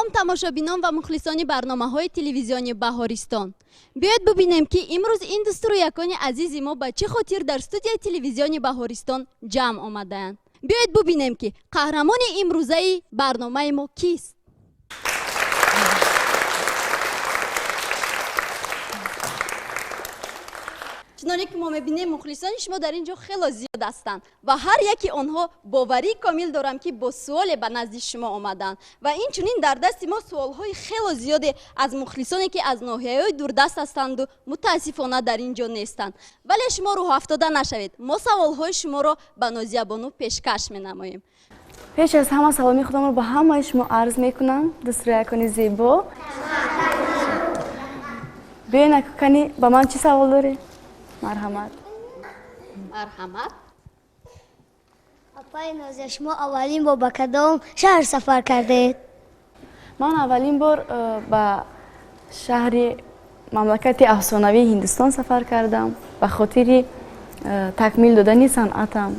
Салом, тамошобинон ва мухлисони барномаҳои телевизиони Баҳористон. Биёед бубинем, ки имрӯз ин дӯстурӯякони азизи мо ба чӣ хотир дар студияи телевизиони Баҳористон ҷамъ омадаанд. Биёед бубинем, ки қаҳрамони имрӯзаи барномаи мо кист. Чуноне ки мо мебинем, мухлисони шумо дар ин ҷо хело зиёд ҳастанд ва ҳар яки онҳо боварии комил дорам, ки бо суоле ба назди шумо омаданд. Ва инчунин дар дасти мо суолҳои хело зиёде аз мухлисоне, ки аз ноҳияҳои дурдаст ҳастанду мутаассифона дар ин ҷо нестанд. Вале шумо рӯҳафтода нашавед, мо саволҳои шуморо ба Нозиябону пешкаш менамоем. Пеш аз ҳама саломи худамро ба ҳамаи шумо арз мекунам, дӯстрӯякони зебо. Биёед, кани, ба ман чӣ савол доред? Марҳамат. Марҳамат. Апаи Нозия, шумо аввалин бор ба кадом шаҳр сафар кардед? Ман аввалин бор ба шаҳри мамлакати афсонавии Ҳиндустон сафар кардам ба хотири такмил додани санъатам.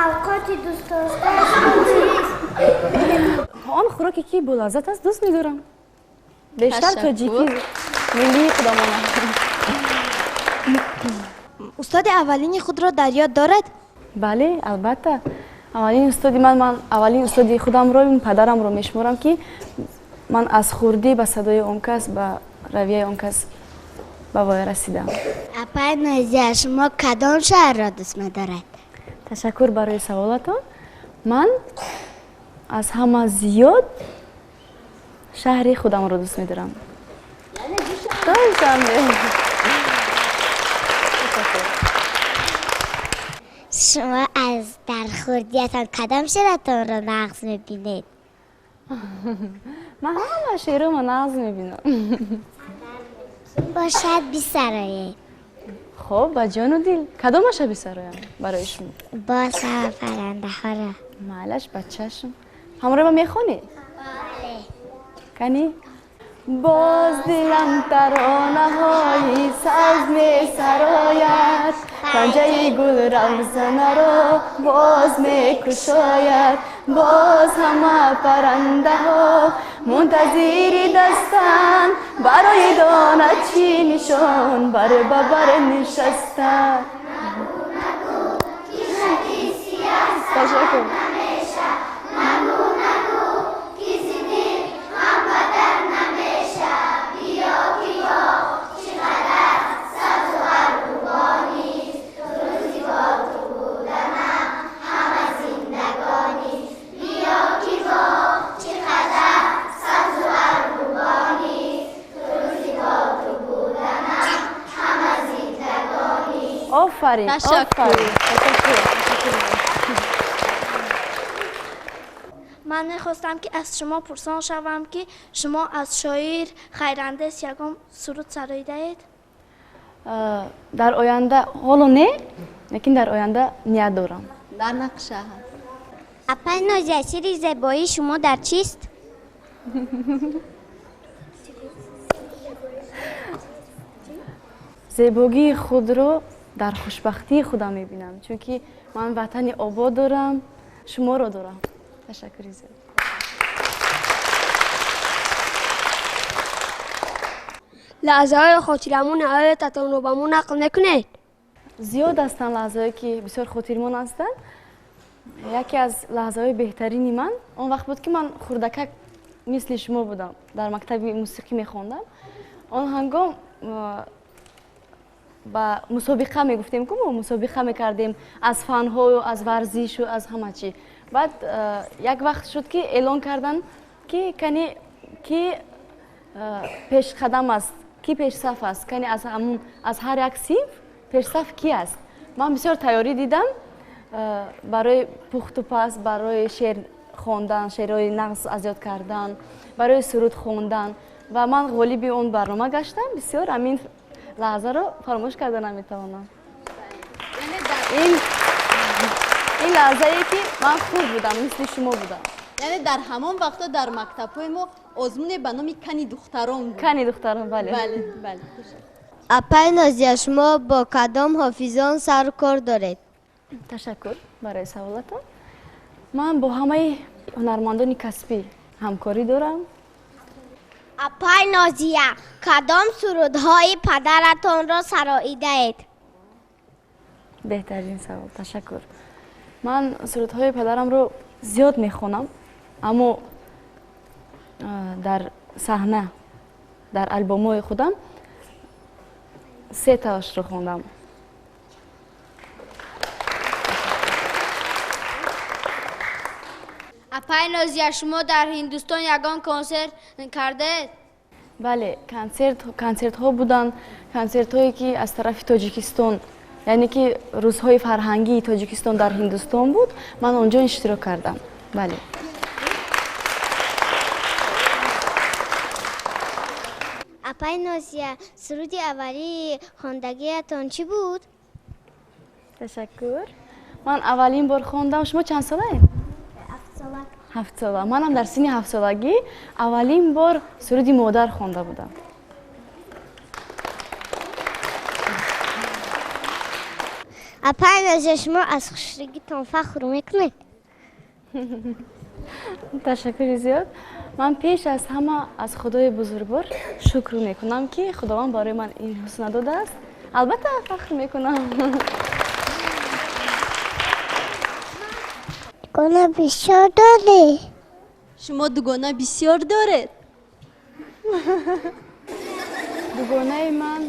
Авқоти дӯстдоштаи шумо чист? Он хӯроке, ки болаззат аст, дӯст медорам. Бештар тоҷикӣ, миллии худамона. Устоди аввалини худро дар ёд дорад? Бале, албатта. Аввалин устоди ман, аввалин устоди худамро падарамро мешуморам, ки ман аз хурдӣ ба садои он кас, ба равияи он кас ба воя расидам. Апаи Нозия, шумо кадом шаҳрро дӯст медоред? Ташаккур барои саволатон. Ман аз ҳама зиёд шаҳри худамро дӯст медорам, Душанбе. Шумо аз дар хурдиятон кадом шеъратонро нағз мебинед? Ман ҳама шеърҳоро нағз мебинам. Бошад, бисароед. Хуб, ба ҷону дил. Кадомаша бисароям барои шумо? Боз ҳама паррандаҳоро. Майлаш, ба чашм. Ҳамроҳи ман мехонӣ? Бале. Кани. Боз дилам таронаҳои сабз месарояд, панҷаи гул равзанаро боз мекушояд. Боз ҳама паррандаҳо мунтазири дастанд, барои дона чӣ нишон бар ба бар нишастанд. Ташаккур. Офарин. Ташаккур. Ташаккур. Ман мехостам, ки аз шумо пурсон шавам, ки шумо аз шоир Хайрандес ягон суруд сароидаед? Дар оянда, ҳоло не, лекин дар оянда ният дорам. Дар нақша ҳаст. Апаи Нозия, сирри зебоии шумо дар чист? Зебогии худро дар хушбахтии худам мебинам, чунки ман ватани обод дорам, шуморо дорам. Ташаккури зиёд. Лаҳзаҳои хотирамони ҳаётатонро ба мо нақл мекунед? Зиёд ҳастанд лаҳзаҳое, ки бисёр хотирмон ҳастанд. Яке аз лаҳзаҳои беҳтарини ман он вақт буд, ки ман хурдакак мисли шумо будам, дар мактаби мусиқӣ мехондам. Он ҳангом ба мусобиқа мегуфтем, ку мо мусобиқа мекардем аз фанҳою аз варзишу аз ҳама чӣ. Баъд як вақт шуд, ки эълон карданд, ки кани ки пешқадам аст, ки пешсаф аст, кани аз ҳамун аз ҳар як синф пешсаф ки аст. Ман бисёр тайёрӣ дидам барои пухту паз, барои шеър хондан, шеърҳои нағз аз ёд кардан, барои суруд хондан, ва ман ғолиби он барнома гаштам. Бисёр ҳамин лаҳзаро фаромӯш карда наметавонам. Ин лаҳзае, ки ман хурд будам, мисли шумо будам. Яъне дар ҳамон вақтҳо дар мактабҳои мо озмуне ба номи кани духтарон буд. Кани духтарон, бале. Бале. Апаи Нозия, шумо бо кадом ҳофизон сару кор доред? Ташаккур барои саволатон. Ман бо ҳамаи ҳунармандони касбӣ ҳамкорӣ дорам. Апай Нозия, кадом сурудҳои падаратонро сароидаед? Беҳтарин савол, ташаккур. Ман сурудҳои падарамро зиёд мехонам, аммо дар саҳна, дар албомҳои худам се таашро хондам. Апай Нозия, шумо дар Ҳиндустон ягон консерт кардаед? Бале, консертҳо буданд, консертҳое ки аз тарафи Тоҷикистон, яъне ки рӯзҳои фарҳангии Тоҷикистон дар Ҳиндустон буд, ман он ҷо иштирок кардам. Бале. Апай Нозия, суруди аввалии хондагиятон чӣ буд? Ташаккур. Ман аввалин бор хондам. Шумо чанд солаед? 7 сола. Манам дар синни 7 солагӣ аввалин бор суруди модар хонда будам. Апай Нозия, шумо аз хушрӯгитон фахр мекунед? Ташаккури зиёд. Ман пеш аз ҳама аз Худои бузургвор шукр мекунам, ки Худованд барои ман ин ҳусна додааст. Албатта фахр мекунам. Дугона бисёр доред? Шумо дугона бисёр доред? Дугонаи ман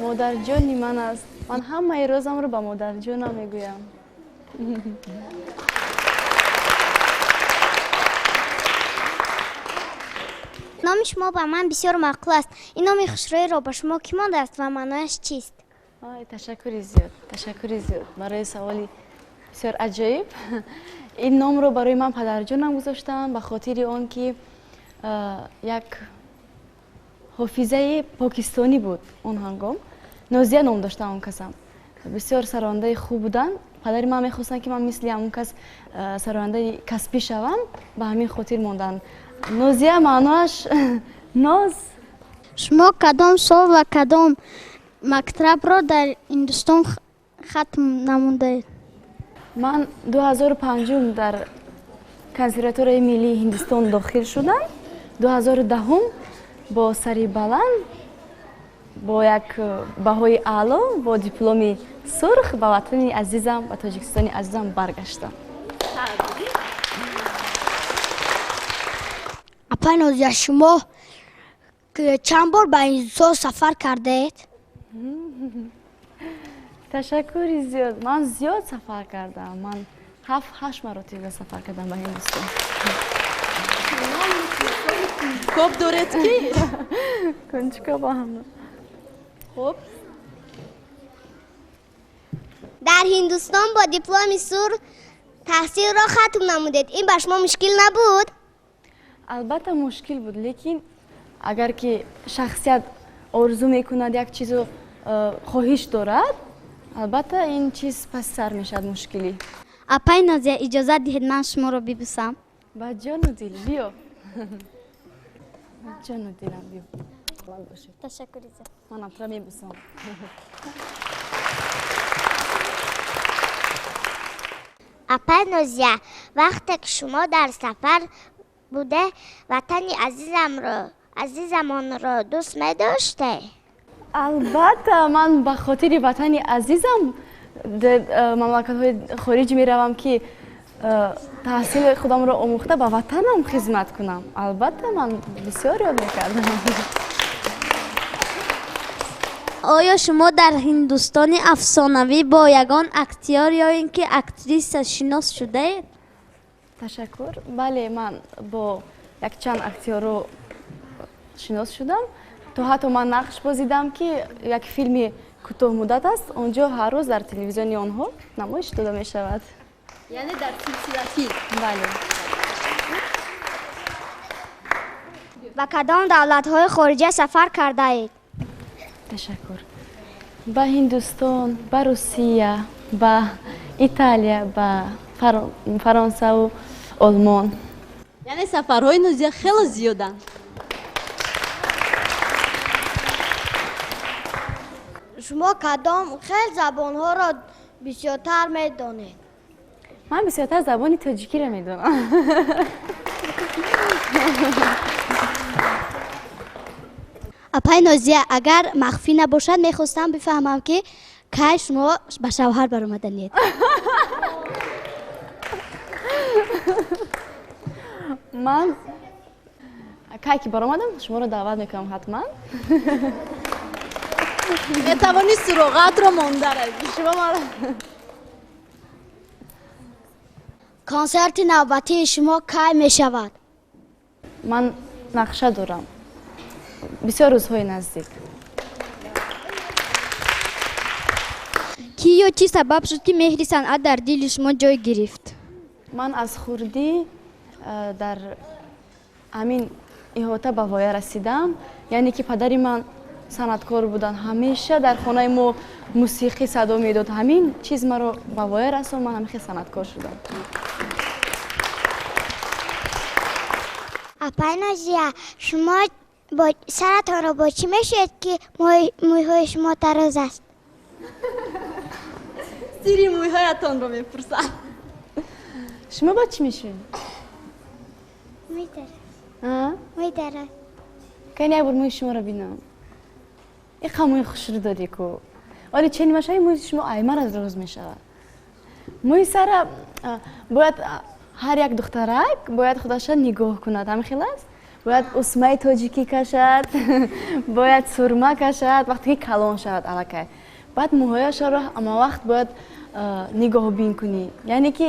модарҷони ман аст. Ман ҳамаи рӯзамро ба модарҷонам мегӯям. Номи шумо ба ман бисёр маъқул аст. Ин номи хушрӯйро ба шумо кӣ мондааст ва маънояш чист? Ай, ташаккури зиёд, ташаккури зиёд барои саволи бисёр аҷоиб. Ин номро барои ман падарҷонам гузоштанд ба хотири он ки як ҳофизаи покистонӣ буд он ҳангом. Нозия ном дошта он касам. Бисёр сарояндаи хуб буданд. Падари ман мехостанд, ки ман мисли ҳамон кас сарояндаи касбӣ шавам, ба ҳамин хотир монданд. Нозия маъноаш ноз. Шумо кадом сол ва кадом мактабро дар Ҳиндустон хатм намудаед? Ман 2005 дар консерваторияи миллии Ҳиндустон дохил шудам. 2010 бо сари баланд, бо як баҳои аъло, бо дипломи сурх ба ватани азизам, ба Тоҷикистони азизам баргаштам. Апай Нозия, шумо чанд бор ба Ҳиндустон сафар кардаед? Ташаккури зиёд. Ман зиёд сафар кардам. Ман 7-8 маротиба сафар кардам ба Ҳиндустон. Коб доред ки? Кунҷкоб ҳам. Хуб. Дар Ҳиндустон бо дипломи сурх таҳсилро хатм намудед. Ин ба шумо мушкил набуд? Албатта мушкил буд, лекин агар ки шахсият орзу мекунад, як чизо хоҳиш дорад, албатта ин чиз пас сар мешавад мушкилӣ. Апай Нозия, иҷозат диҳед ман шуморо бибусам. Ба ҷону дил биё. Ба ҷону дилам биё. Ташаккури зиёд. Манам туро мебусам. Апай Нозия, вақте ки шумо дар сафар буда, ватани азизамонро дӯст медоштед? Албатта, ман ба хотири ватани азизам дар мамлакатҳои хориҷ меравам, ки таҳсили худамро омӯхта ба ватанам хизмат кунам. Албатта, ман бисёр ёд мекардам. Оё шумо дар Ҳиндустони афсонавӣ бо ягон актёр ё ин ки актриса шинос шудаед? Ташаккур. Бале, ман бо якчанд актёрро шинос шудам. То ҳатто ман нақш бозидам, ки як филми кӯтоҳмуддат аст, он ҷо ҳар рӯз дар телевизиони онҳо намоиш дода мешавад. Яъне дар силсила филм? Бале. Ба кадом давлатҳои хориҷа сафар кардаед? Ташаккур. Ба Ҳиндустон, ба Русия, ба Италия, ба Фаронсаву Олмон. Яъне сафарҳои Нозия хело зиёданд. Шумо кадом хел забонҳоро бисёртар медонед? Ман бисёртар забони тоҷикиро медонам. Апай Нозия, агар махфӣ набошад, мехостам бифаҳмам, ки кай шумо ба шавҳар баромаданед? Ман кай ки баромадам, шуморо даъват мекунам ҳатман. Метавонӣ суроғаатро монда равӣ. Шумо маро. Консерти навбатии шумо кай мешавад? Ман нақша дорам, бисёр рӯзҳои наздик. Кӣ ё чӣ сабаб шуд, ки меҳри санъат дар дили шумо ҷой гирифт? Ман аз хурдӣ дар ҳамин иҳота ба воя расидам, яъне ки падари ман санъаткор буданд, ҳамеша дар хонаи мо мусиқӣ садо медод. Ҳамин чиз маро ба воя расон, ман ҳамин хел санъаткор шудам. Апай Нозия, шумо саратонро бо чӣ мешӯед, ки мӯйҳои шумо тароз аст? Сири мӯйҳоятонро мепурсам. Шумо бо чӣ мешӯед? Мӯй дароз. Мӯй дароз. Кани як бор мӯи шуморо бинам. Иқа мӯи хушрӯ дорӣ ку. Оли чени машаи мӯи шумо аймара роз мешавад. Мӯи сара бояд ҳар як духтарак бояд худаша нигоҳ кунад, ҳамин хел аст? Бояд усмаи тоҷикӣ кашад, бояд сурма кашад, вақте ки калон шавад аллакай. Баъд мӯҳояшаро ҳамавақт бояд нигоҳбин кунӣ, яъне ки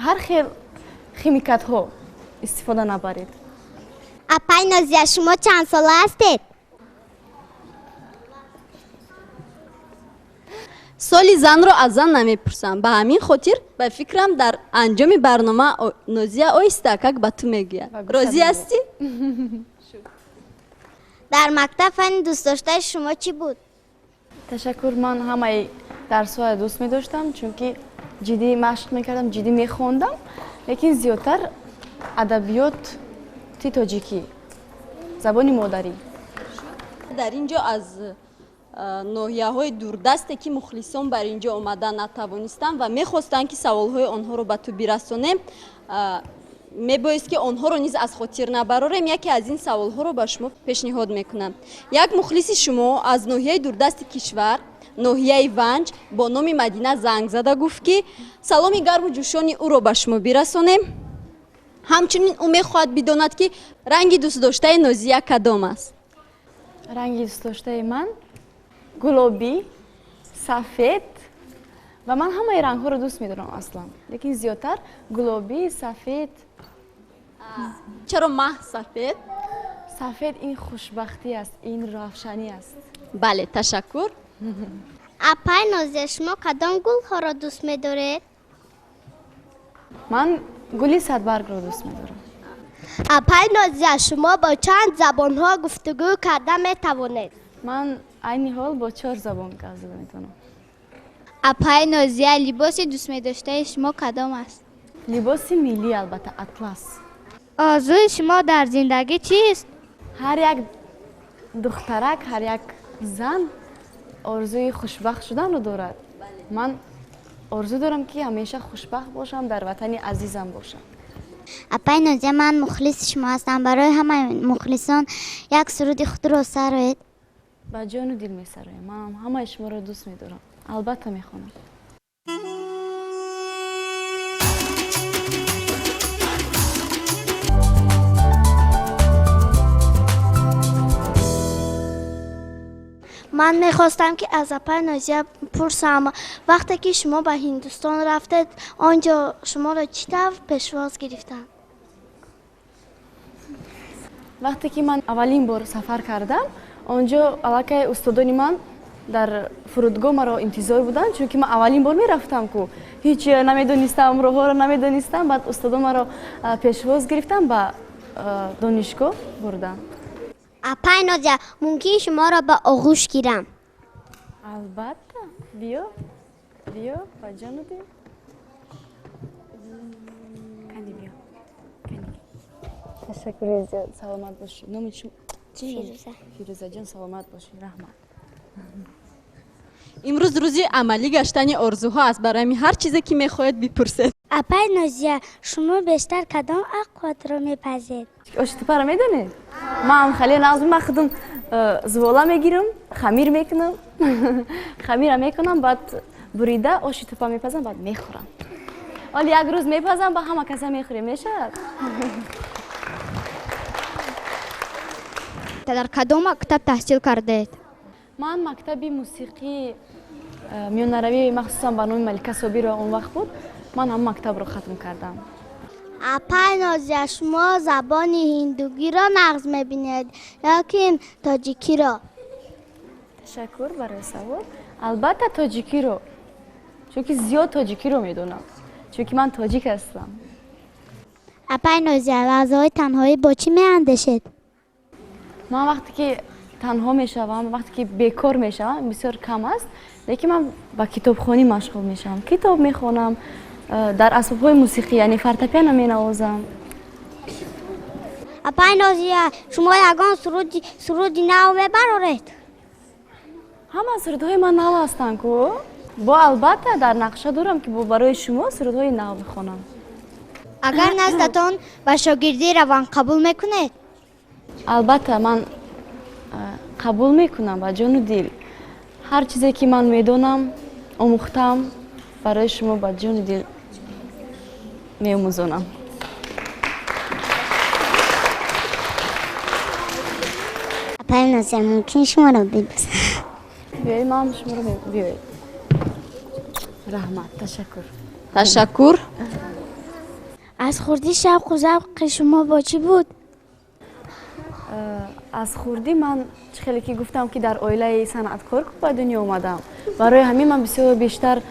ҳар хел химикатҳо истифода набаред. Апай Нозия, шумо чанд сола ҳастед? Соли занро аз зан намепурсам, ба ҳамин хотир, ба фикрам, дар анҷоми барнома Нозия оҳиста как ба ту мегӯяд. Розӣ ҳастӣ? Дар мактаб фанни дӯстдоштаи шумо чӣ буд? Ташаккур, ман ҳамаи дарсҳоя дӯст медоштам, чунки ҷиддӣ машқ мекардам, ҷиддӣ мехондам, лекин зиёдтар адабиёти тоҷикӣ, забони модарӣ. Дар ин ҷо аз ноҳияҳои дурдасте, ки мухлисон бар ин ҷо омада натавонистанд ва мехостанд, ки саволҳои онҳоро ба ту бирасонем, мебоист ки онҳоро низ аз хотир набарорем. Яке аз ин саволҳоро ба шумо пешниҳод мекунам. Як мухлиси шумо аз ноҳияи дурдасти кишвар, ноҳияи Ванҷ, бо номи Мадина занг зада гуфт, ки саломи гарму ҷӯшони ӯро ба шумо бирасонем. Ҳамчунин ӯ мехоҳад бидонад, ки ранги дӯстдоштаи Нозия кадом аст. Ранги дӯстдоштаи ман гулобӣ, сафед, ва ман ҳамаи рангҳоро дӯст медорам аслан, лекин зиёдтар гулобӣ, сафед. Чаро маҳз сафед? Сафед ин хушбахтӣ аст, ин равшанӣ аст. Бале, ташаккур. Апай Нозия, шумо кадом гулҳоро дӯст медоред? Ман гули садбаргро дӯст медорам. Апай Нозия, шумо бо чанд забонҳо гуфтугӯ карда метавонед? Ман айни ҳол бо чор забон гап зада метавонам. Апай Нозия, либоси дӯстмедоштаи шумо кадом аст? Либоси миллӣ, албатта, атлас. Орзуи шумо дар зиндагӣ чист? Ҳар як духтарак, ҳар як зан орзуи хушбахт шуданро дорад. Ман орзу дорам, ки ҳамеша хушбахт бошам, дар ватани азизам бошам. Апай Нозия, ман мухлиси шумо ҳастам. Барои ҳамаи мухлисон як суруди худро сароед. Ба ҷону дил месароям. Ман ҳамаи шуморо дӯст медорам, албатта мехонам. Ман мехостам, ки аз апай Нозия пурсам, вақте ки шумо ба Ҳиндустон рафтед, он ҷо шуморо чӣ тавр пешвоз гирифтанд? Вақте ки ман аввалин бор сафар кардам, он ҷо аллакай устодони ман дар фурудгоҳ маро интизор буданд, чунки ман аввалин бор мерафтам ку, ҳеҷ намедонистам, роҳҳоро намедонистам. Баъд устодон маро пешвоз гирифтанд, ба донишгоҳ бурданд. Апай Нозия, мумкин шуморо ба оғӯш гирам? Албатта, биё, биё, ба ҷону дил. Кани, биё, кани. Ташаккури зиёд, саломат бошӣ. Номи шумо? Фирӯза. Фирӯзаҷон, саломат бошӣ, раҳмат. Имрӯз рӯзи амалӣ гаштани орзуҳо аст, барои ҳамин ҳар чизе ки мехоҳед, бипурсед. Апай Нозия, шумо бештар кадом овқатро мепазед? Оши тупаро медонед? Ман хеле нағз, ман худам зувола мегирам, хамир мекунам, хамира мекунам, баъд бурида оши тупа мепазам, баъд мехӯрам. Ҳоло як рӯз мепазам, ба ҳама каса мехӯрем, мешавад? Дар кадом мактаб таҳсил кардаед? Ман мактаби мусиқии миёнаравӣ, махсусан ба номи Малика Собирова он вақт буд, ман ҳамон мактабро хатм кардам. Апай Нозия, шумо забони ҳиндугиро нағз мебинед ё ки тоҷикиро? Ташаккур барои савол. Албатта тоҷикиро, чунки зиёд тоҷикиро медонам, чунки ман тоҷик ҳастам. Апай Нозия, лаҳзаҳои танҳоӣ бо чӣ меандешед? Ман вақте ки танҳо мешавам, вақте ки бекор мешавам, бисёр кам аст, лекин ман ба китобхонӣ машғул мешавам, китоб мехонам, дар асбобҳои мусиқӣ, яъне фортепиано менавозам. Апай Нозия, шумо ягон суруди нав мебароред? Ҳама сурудҳои ман нав ҳастанд ку. Бо албатта дар нақша дорам ки барои шумо сурудҳои нав бихонам. Агар наздатон ба шогирдӣ раванд, қабул мекунед? Албатта ман қабул мекунам ба ҷону дил. Ҳар чизе ки ман медонам, омӯхтам, барои шумо ба ҷону дил меомӯзонам. Апай Нозия, мумкин шуморо бибӯсам? Биёед, ман шуморо биёед. Раҳмат, ташаккур. Ташаккур. Аз хурдӣ шавқу завқи шумо бо чӣ буд? Аз хурдӣ ман чӣ хеле ки гуфтам, ки дар оилаи санъаткор ба дунё омадам, барои ҳамин ман бисёр бештар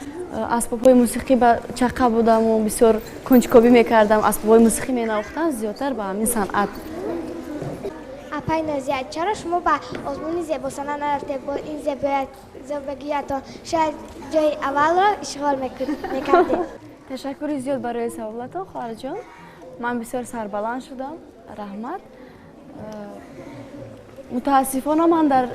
асбобҳои мусиқӣ ба чақа будаму бисёр кунҷкобӣ мекардам, асбобҳои мусиқӣ менавохтам, зиёдтар ба ҳамин санъат. Апай Нозия, чаро шумо ба озмуни зебосана нарафтед? Бо ин зебогиятон шояд ҷои аввалро ишғол мекардед. Ташаккури зиёд барои саволатон, хоҳарҷон. Ман бисёр сарбаланд шудам, раҳмат. Мутаассифона ман дар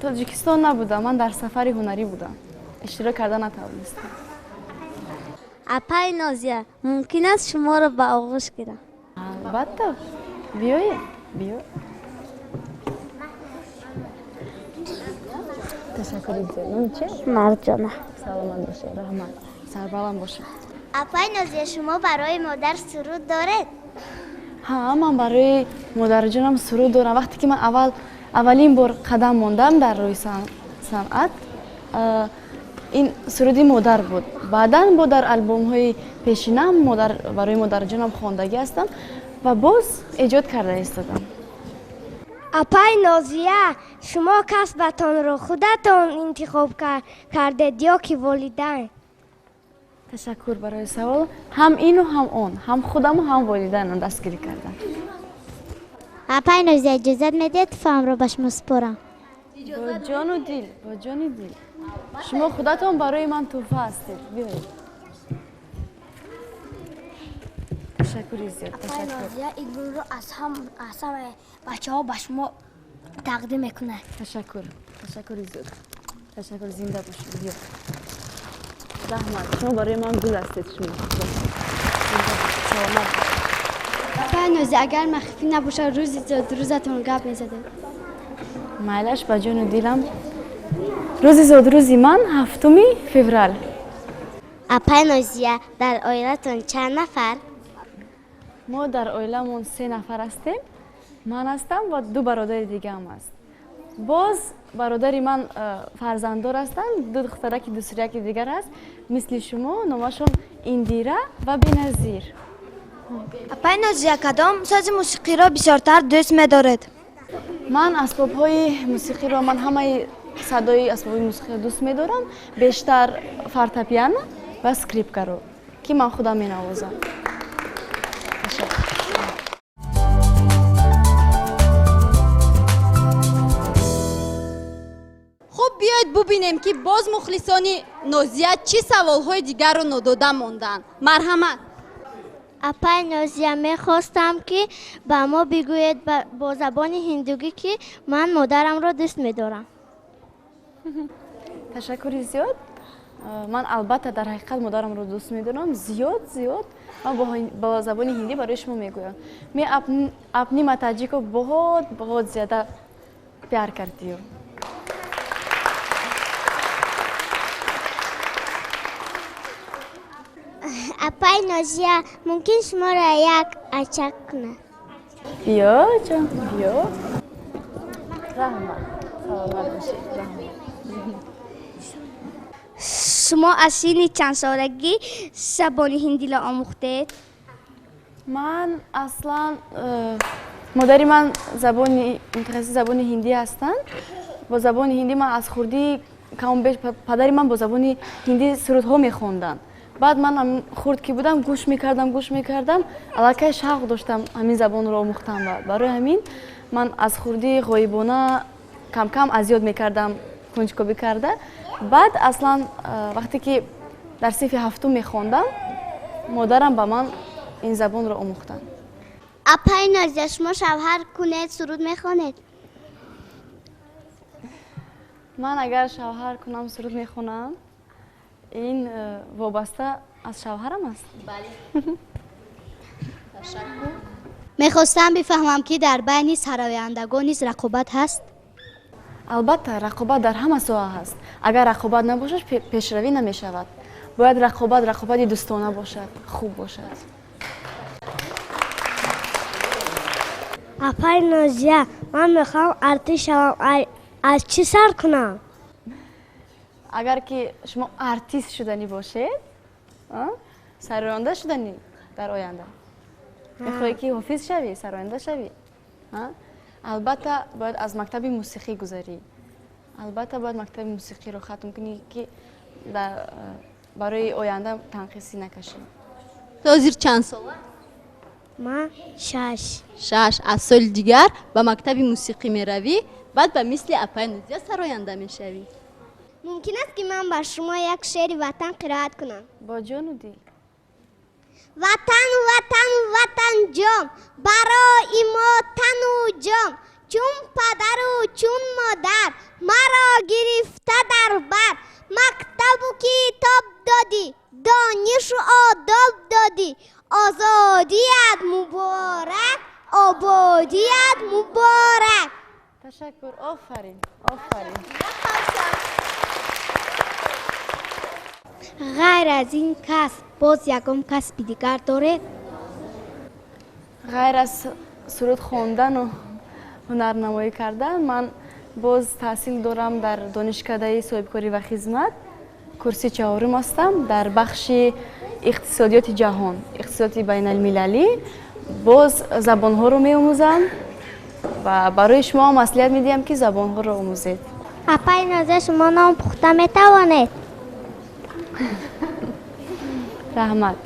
Тоҷикистон набудам, ман дар сафари ҳунарӣ будам, иштирок карда натавонистам. Апай Нозия, мумкин аст шуморо ба оғӯш гирам? Албатта, биёед, биё. Ташаккури зиёд. Номи чи? Марҷона. Саломат бошед, раҳмат, сарбаланд бошед. Апай Нозия, шумо барои модар суруд доред? Ҳа, ман барои модарҷонам суруд дорам. Вақте ки ман аввалин бор қадам мондам дар рӯи санъат, ин суруди модар буд. Баъдан бо дар албомҳои пешинам барои модарҷонам хондагӣ ҳастам ва боз эҷод карда истодам. Апай Нозия, шумо касбатонро худатон интихоб кардед ё ки волидайн? Ташаккур барои савол. Ҳам ину ҳам он, ҳам худаму ҳам волидайнам дастгирӣ кардам. Апай Нозия, иҷозат медиҳед туҳфаамро ба шумо супорам? Бо ҷону дил, бо ҷони дил. Шумо худатон барои ман туҳфа ҳастед. Биёед. Ташаккури зиёд, ташаккур. Нозия, ин гулро аз ҳамаи бачаҳо ба шумо тақдим мекунад. Ташаккур, ташаккури зиёд. Ташаккур, зинда бошед. Биё. Раҳмат, шумо барои ман гул ҳастед, шумо. Саломат бошед. Апай Нозия, агар махфӣ набошад, рӯзи зодрӯзатон гап мезадед? Майлаш, ба ҷону дилам. Рӯзи зодрӯзи ман 7 феврал. Апай Нозия, дар оилатон чанд нафар? Мо дар оиламон 3 нафар ҳастем. Ман ҳастам ва 2 бародари дигаам аст. Боз бародари ман фарзанддор ҳастанд, 2 духтараки дусуряки дигар аст, мисли шумо, номашон Индира ва Беназир. Апай Нозия, кадом сози мусиқиро бисёртар дӯст медоред? Ман асбобҳои мусиқиро, ман ҳамаи садои асбобҳои мусиқиро дӯст медорам, бештар фортепиано ва скрипкаро, ки ман худам менавозам. Хуб, биёед бубинем, ки боз мухлисони Нозия чӣ саволҳои дигарро нодода монданд. Марҳамат. Апай Нозия, мехостам, ки ба мо бигӯед бо забони ҳиндугӣ, ки ман модарамро дӯст медорам. Ташаккури зиёд. Ман албатта дар ҳақиқат модарамро дӯст медорам, зиёд зиёд. Ман бо забони ҳиндӣ барои шумо мегӯям. Ме апни матаҷи ко боҳот боҳот зиёда пяр картӣ ҳу. Апай Нозия, мумкин шуморо як ачак кунад? Биё, ҷон, биё. Раҳмат, саломат бошед, раҳмат. Шумо аз синни чандсолагӣ забони ҳиндиро омӯхтед? Ман аслан модари ман забони мутахассиси забони ҳиндӣ ҳастанд. Бо забони ҳиндӣ ман аз хурдӣ камбеш, падари ман бо забони ҳиндӣ сурудҳо мехонданд. Баъд ман хурд ки будам, гӯш мекардам, гӯш мекардам, аллакай шавқ доштам ҳамин забонро омӯхтан. Барои ҳамин ман аз хурдӣ ғоибона камкам аз ёд мекардам, кунҷкобӣ карда. Баъд аслан вақте ки дар синфи ҳафтум мехондам, модарам ба ман ин забонро омӯхтанд. Апай Нозия, шумо шавҳар кунед, суруд мехонед? Ман агар шавҳар кунам, суруд мехонам. Ин вобаста аз шавҳарам аст. Бале. Ташаккур. Мехостам бифаҳмам, ки дар байни сарояндагон низ рақобат ҳаст? Албатта, рақобат дар ҳама соҳа ҳаст. Агар рақобат набошад, пешравӣ намешавад. Бояд рақобат рақобати дӯстона бошад, хуб бошад. Апай Нозия, ман мехоҳам артист шавам, аз чӣ сар кунам? Агар ки шумо артист шуданӣ бошед, сароянда шуданӣ дар оянда, мехоҳӣ ки ҳофиз шавӣ, сароянда шавӣ, албатта бояд аз мактаби мусиқӣ гузарӣ. Албатта бояд мактаби мусиқиро хатм кунӣ, ки барои оянда танқисӣ накашӣ. Ту ҳозир чанд сола? Ман 6. 6. Аз соли дигар ба мактаби мусиқӣ меравӣ, баъд ба мисли апай Нозия сароянда мешавӣ. Мумкин аст, ки ман ба шумо як шеъри ватан қироат кунам? Бо ҷону дил. Ватан, ватан, ватан ҷон, барои мо тану ҷон, чун падару чун модар маро гирифта дар бар, мактабу китоб додӣ, донишу одоб додӣ, озодият муборак, ободият муборак. Ташаккур, офарин, офарин. Ғайр аз ин касб боз ягон касби дигар доред? Ғайр аз суруд хондану ҳунарнамоӣ кардан, ман боз таҳсил дорам дар донишкадаи соҳибкорӣ ва хизмат. Курси чаҳорум ҳастам дар бахши иқтисодиёти ҷаҳон, иқтисодиёти байналмилалӣ. Боз забонҳоро меомӯзам ва барои шумо маслиҳат медиҳам, ки забонҳоро омӯзед. Апай Нозия, шумо нон пухта метавонед? Раҳмат.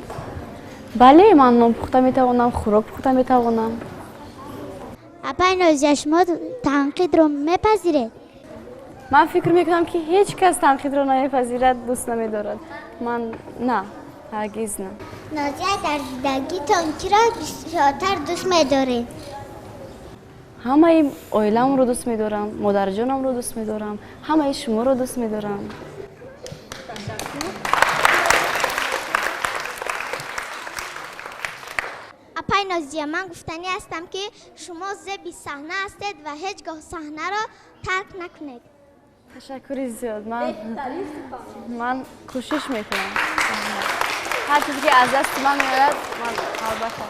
Бале, ман нон пухта метавонам, хӯрок пухта метавонам. Апай Нозия, шумо танқидро мепазиред? Ман фикр мекунам, ки ҳеҷ кас танқидро намепазирад, дӯст намедорад. Ман на, ҳаргиз на. Нозия, дар зиндагитон киро бисёртар дӯст медоред? Ҳамаи оиламро дӯст медорам, модарҷонамро дӯст медорам, ҳамаи шуморо дӯст медорам. Апай Нозия, ман гуфтанӣ ҳастам, ки шумо зеби саҳна ҳастед ва ҳеҷ гоҳ саҳнаро тарк накунед. Ташаккури зиёд. Ман кӯшиш мекунам, ҳар чизе ки аз дасти ман меояд, ман албатта.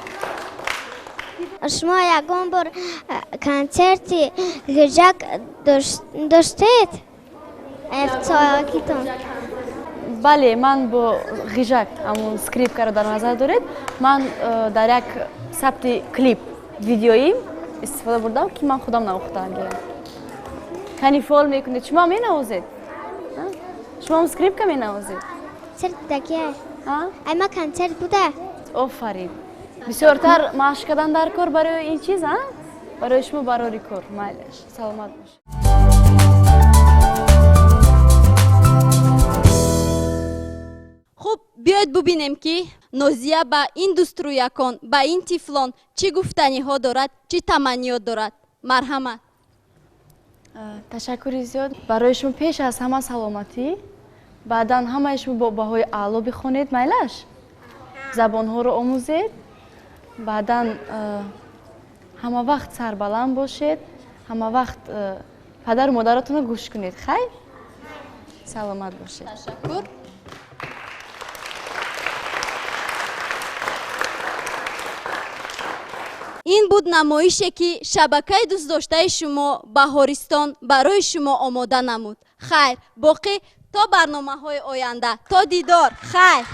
Шумо ягон бор консерти ғижак доштед? Ифтихоракитон. Бале, ман бо ғижак, ҳамун скрипкаро дар назар доред, ман дар як сабти клип видеоӣ истифода бурдам, ки ман худам навохтам. Канифол мекунед, шумо менавозед? Шумо скрипка менавозед? Консерт дагия. Ай, ма консерт буда. Офарин. Бисёртар машқ кардан дар кор барои ин чиз, а? Барои шумо барори кор. Майлаш, саломат бош. Хуб, биёед бубинем, ки Нозия ба ин дӯстрӯякон, ба ин тифлон чӣ гуфтаниҳо дорад, чӣ таманниёт дорад. Марҳамат. Ташаккури зиёд. Барои шумо пеш аз ҳама саломатӣ, Баъдан ҳамаи шумо бо баҳои аъло бихонед, майлаш? Забонҳоро омӯзед. Баъдан ҳама вақт сарбаланд бошед, ҳама вақт падару модаратонро гӯш кунед. Хайр, саломат бошед. Ташаккур. Ин буд намоише, ки шабакаи дӯстдоштаи шумо Баҳористон барои шумо омода намуд. Хайр, боқӣ то барномаҳои оянда, то дидор, хайр.